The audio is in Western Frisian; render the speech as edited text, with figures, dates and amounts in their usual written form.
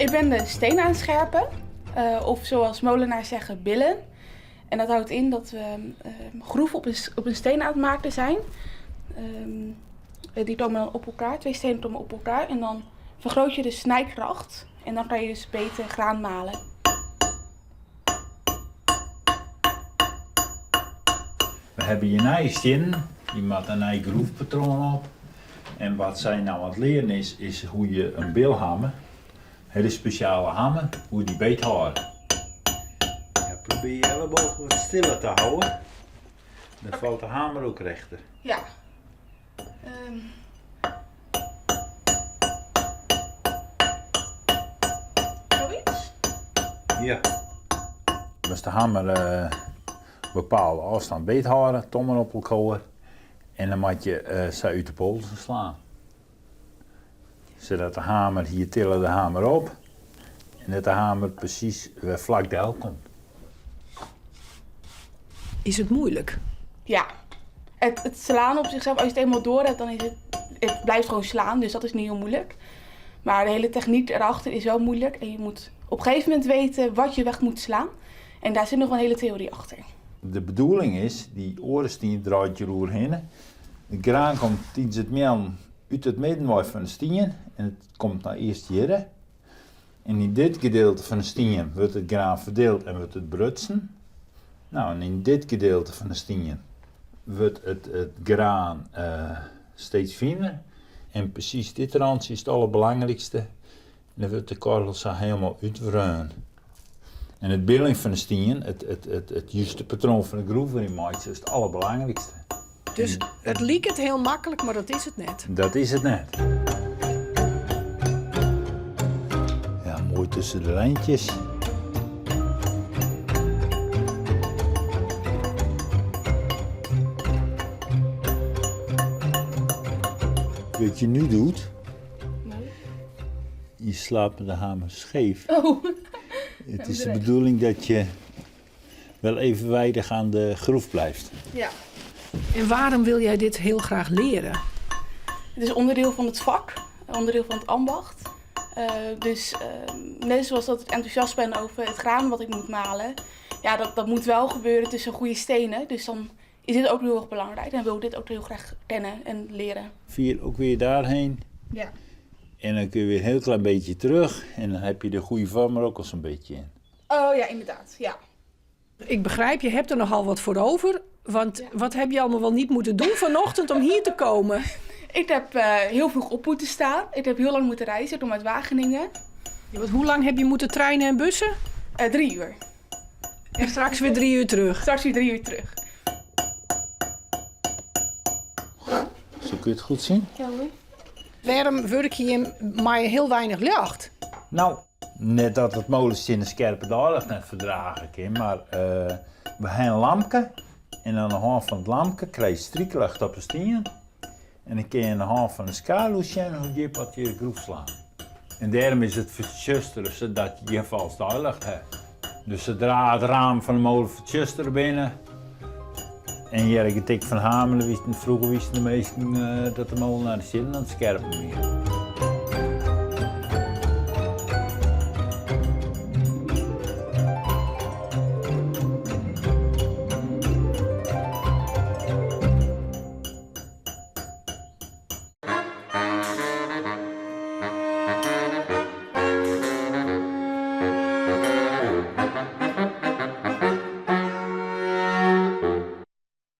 Ik ben de steen aan het scherpen, eh, of zoals molenaars zeggen, billen. En dat houdt in dat we uh, groeven op een, op een steen aan het maken zijn. Ehm, die komen dan op elkaar, twee stenen komen op elkaar. En dan vergroot je de snijkracht en dan kan je dus beter graan malen. We hebben hier nije stiennen, dy moatte in nij groefpatroan op. En wat sy nou oan it learen is, is hoe je in bilhammer, hiele spesjale hammer, hoe dy beet hâlde. Ja, probearje je elleboog wat stiller te hâlden, dan falt de hamer ek rjochter. Ja. Um. Zoiets? Ja. Moatst de hammer uh, bepaalde ôfstân beet hâlde, tommen op elkoar. En dan moatte je uh, sa út de polsen slaan. Sadat de hamer, hier tillen de hamer op. En dat de hamer presys wer flak del komt. Is it muoilik? Ja. Het, het slaan op zichzelf, als je het eenmaal door hebt, dan is het, het blijft gewoon slaan. Dus dat is niet heel moeilijk. Maar de hele techniek erachter is wel moeilijk. En je moet op een gegeven moment weten wat je weg moet slaan. En daar zit nog een hele theorie achter. De bedoeling is, dy oare stien draait hjir oerhinne. De graan komt tidens it meallen út it midden wei fan de stien en it komt nei earst hjirre. En yn dit gedeelte fan de stien wurdt it graan ferdield en wurdt it brutsen. Nou, en yn dit gedeelte fan de stien wurdt it, it graan uh, steeds finer. En presys dit rantsje is it alderbelangrykste. En dan wurdt de korrel sa hielendal útwreaun. En it biljen fan de stien, it, it, it, it juste patroan fan de groef deryn meitsje, is it alderbelangrykste. Dus it liket hiel maklik, mar dat is it net. Dat is it net. Ja, moai tusken de lijntjes. Wat je nu doet, Nee. je slaat met de hamer scheef. Oh. Het is de bedoeling dat je wel evenwijdig aan de groef blijft. Ja. En waarom wil jij dit heel graag leren? Het is onderdeel van het vak, onderdeel van het ambacht. Uh, dus uh, net zoals dat ik enthousiast ben over het graan wat ik moet malen, ja, dat, dat moet wel gebeuren tussen goede stenen. Dus dan is dit ook heel erg belangrijk en wil ik dit ook heel graag kennen en leren. Vier ook weer daarheen. Ja. En dan kun je weer een heel klein beetje terug en dan heb je de goede vorm er ook al zo'n beetje in. Oh ja, inderdaad. Ja. Ik begrijp, je hebt er nogal wat voor over. Want ja. wat heb je allemaal wel niet moeten doen vanochtend om hier te komen? Ik heb uh, heel vroeg op moeten staan. Ik heb heel lang moeten reizen. Ik kom uit Wageningen. Ja, want hoe lang heb je moeten treinen en bussen? Uh, drie uur. En straks weer drie uur terug? Straks weer drie uur terug. Zo kun je het goed zien. Ja hoor. Wêrom wurkje je mei hiel weinich ljocht? Nou, net dat it molestien in skerpe deiljocht net ferdrage kin, mar uh, we ha in lampke en oan de hân fan it lampke krij je strykljocht op de stien en dan kin je oan de hân fan de skaduw sjen hoe djip oft je de groef slaan. En dêrom is it fertsjustere sadat je gjin fals deiljocht ha. Dus sadra it raam fan de mole fertsjustere binne en hear ik it tik fan hameren, wisten, froeger wisten de minsken dat de molenaar de stiennen oan it skerpen wie.